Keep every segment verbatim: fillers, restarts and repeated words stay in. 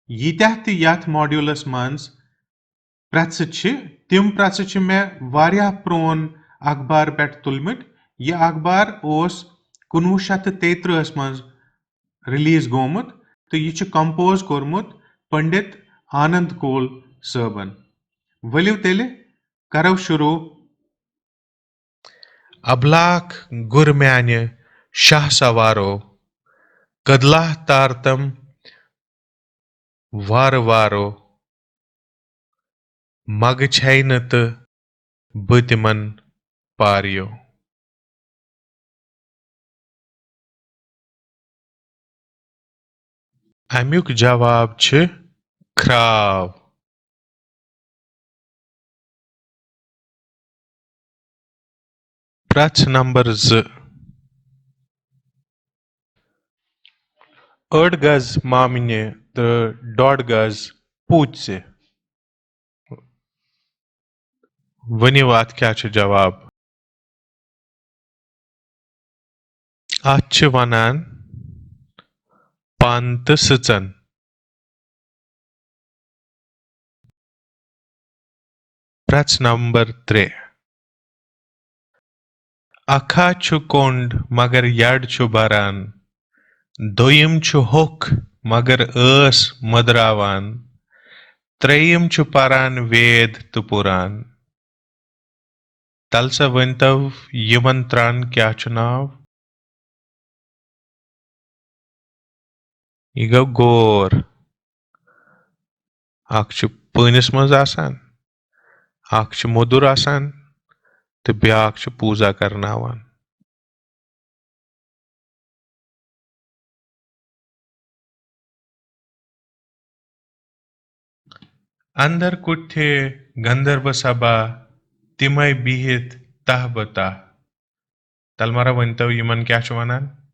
ییٖتیٛاہ تہِ یَتھ ماڈیولَس منٛز پرٛژھٕ چھِ، تِم پرٛژھٕ چھِ مےٚ واریاہ پرٛون اخبار پٮ۪ٹھ تُلمٕتۍ۔ یہِ اخبار اوس کُنوُہ شیٚتھ تہٕ تیٚترٕہَس منٛز ریلیز گوٚمُت تہٕ یہِ چھُ کمپوز کوٚرمُت پنڈت آنند کول صٲبن۔ ؤلِو تیٚلہِ کرو شروع۔ ابلاکھ گُر میانہِ شاہ سوارو، کدلہ تارتم وارٕ وارو، مگہٕ چھے نہٕ تہٕ بہٕ تِمن پاریو۔ امیُک جواب چھِ کھراو۔ پرٛژھ نمبر زٕ۔ أڑ گز مامنہِ تہٕ ڈۄڈ گز پوٗژِ۔ ؤنِو، اَتھ کیٛاہ چھُ جواب؟ اَتھ چھِ وَنان پَن تہٕ سٕژَن۔ پرٛژھ نمبر ترٛےٚ۔ اکھا چھُ کۄنٛڈ مگر یڈ چھُ بران، دوٚیِم چھُ ہوٚکھ مگر ٲس مٔدراوان، ترٛیٚیِم چھُ پران وید تہٕ پُران۔ تلہٕ سا ؤنۍتو، یِمن ترٛن کیٛاہ چھُ ناو؟ یہِ گوٚو غور۔ اکھ چھُ پٲنِس منٛز آسان، اکھ چھُ موٚدُر آسان، تہٕ بیٛاکھ چھُ پوٗزا کرناوان۔ اندر کُٹھے گندرب سبھا، تِمے بِہِتھ تاہ بہ تاہ۔ تلمارا ؤنۍتو، یِمن کیٛاہ چھُ وَنان؟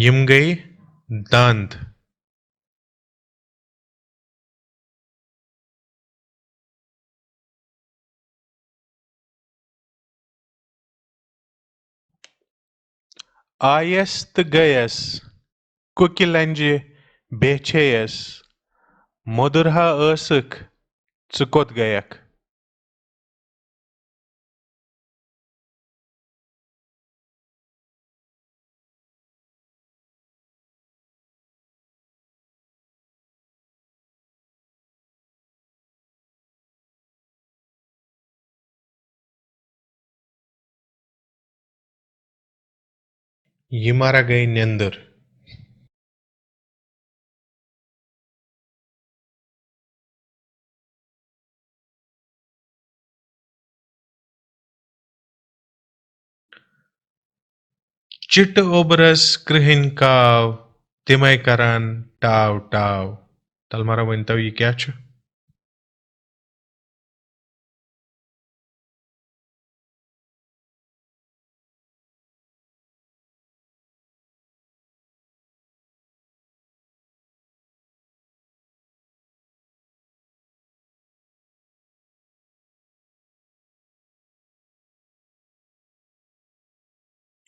یِم گٔے دَنٛد۔ آیس تہٕ گٔیس، کُکہِ لنجہِ بیچھے یس، مٔدٕر ہا ٲسٕکھ، ژٕ کوٚت گٔیکھ؟ یہِ مَرا گٔے نیٚنٛدٕر۔ چِٹہٕ اوٚبرس کرٛہٕنۍ کاو، تِمے کران ٹاو ٹاو۔ تلمارا ؤنۍتو، یہِ کیٛاہ چھُ؟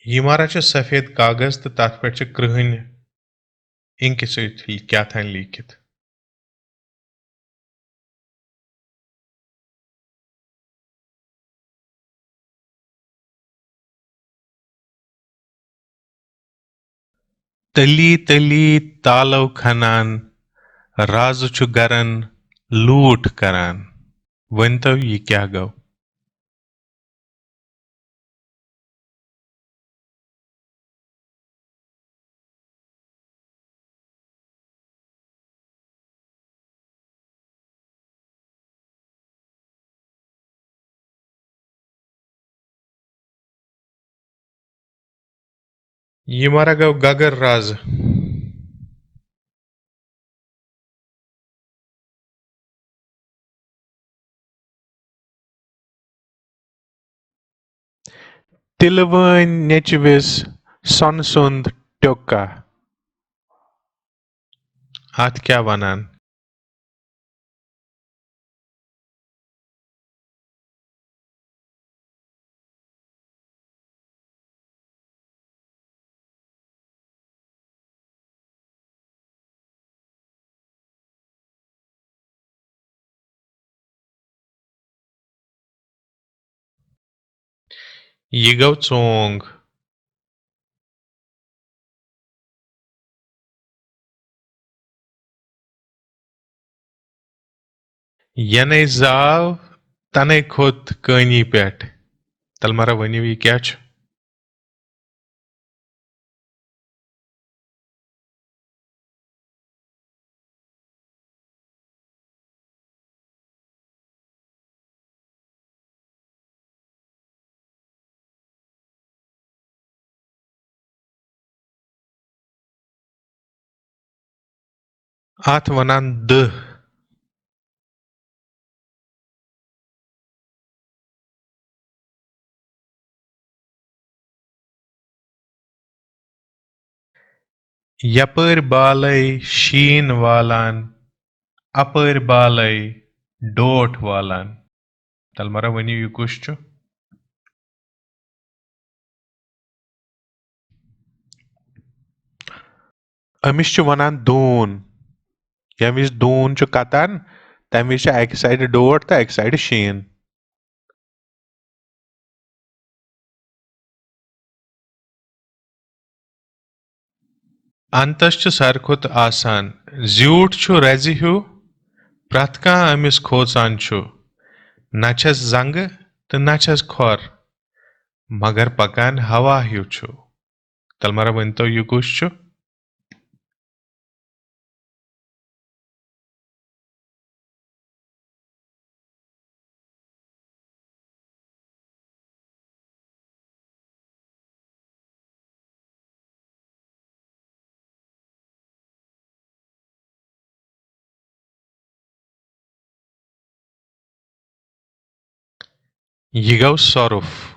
یہِ مارا چھِ سفید کاغذ تہٕ تتھ پٮ۪ٹھ چھِ کرٛہٕنۍ اِنکہِ سۭتۍ کیٛاہ تام لیٖکھِتھ۔ تٔلی تٔلی تالو کھنان، رازٕ چھُ گرن لوٗٹھ کران۔ ؤنۍتو، یہِ کیٛاہ گوٚو؟ یہِ مَرا گوٚو گگر رازٕ۔ تِلہٕ وٲنۍ نیٚچوِس سۄنہٕ سُنٛد ٹیوٚکا۔ اَتھ کیٛاہ وَنان؟ یہِ گوٚو ژونٛگ۔ یَنے زاو تَنے کھوٚت کٲنی پٮ۪ٹھ۔ تَلہٕ مَرا ؤنِو، یہِ کیٛاہ چھُ؟ اَتھ وَنان دٔہ۔ یپٲرۍ بالَے شیٖن والان، اَپٲرۍ بالَے ڈوٹھ والان۔ تَلہٕ مَرا ؤنِو، یہِ کُس چھُ؟ أمِس چھِ وَنان دوٗن۔ ییٚمہِ وِزِ دوٗن چھُ کَتان، تَمہِ وِزِ چھِ اَکہِ سایڈٕ ڈوٹھ تہٕ اَکہِ سایڈٕ شیٖن۔ اَنتَس چھُ ساروی کھۄتہٕ آسان۔ زیوٗٹھ چھُ رَزِ ہیوٗ، پرٛٮ۪تھ کانٛہہ أمِس کھوژان چھُ۔ نہ چھَس زنٛگہٕ تہٕ نہ چھَس کھۄر، مگر پَکان ہوا ہیوٗ چھُ۔ تَلہٕ مَرا ؤنۍتو، یہِ کُس چھُ؟ یہِ گوٚو سۄرُپھ۔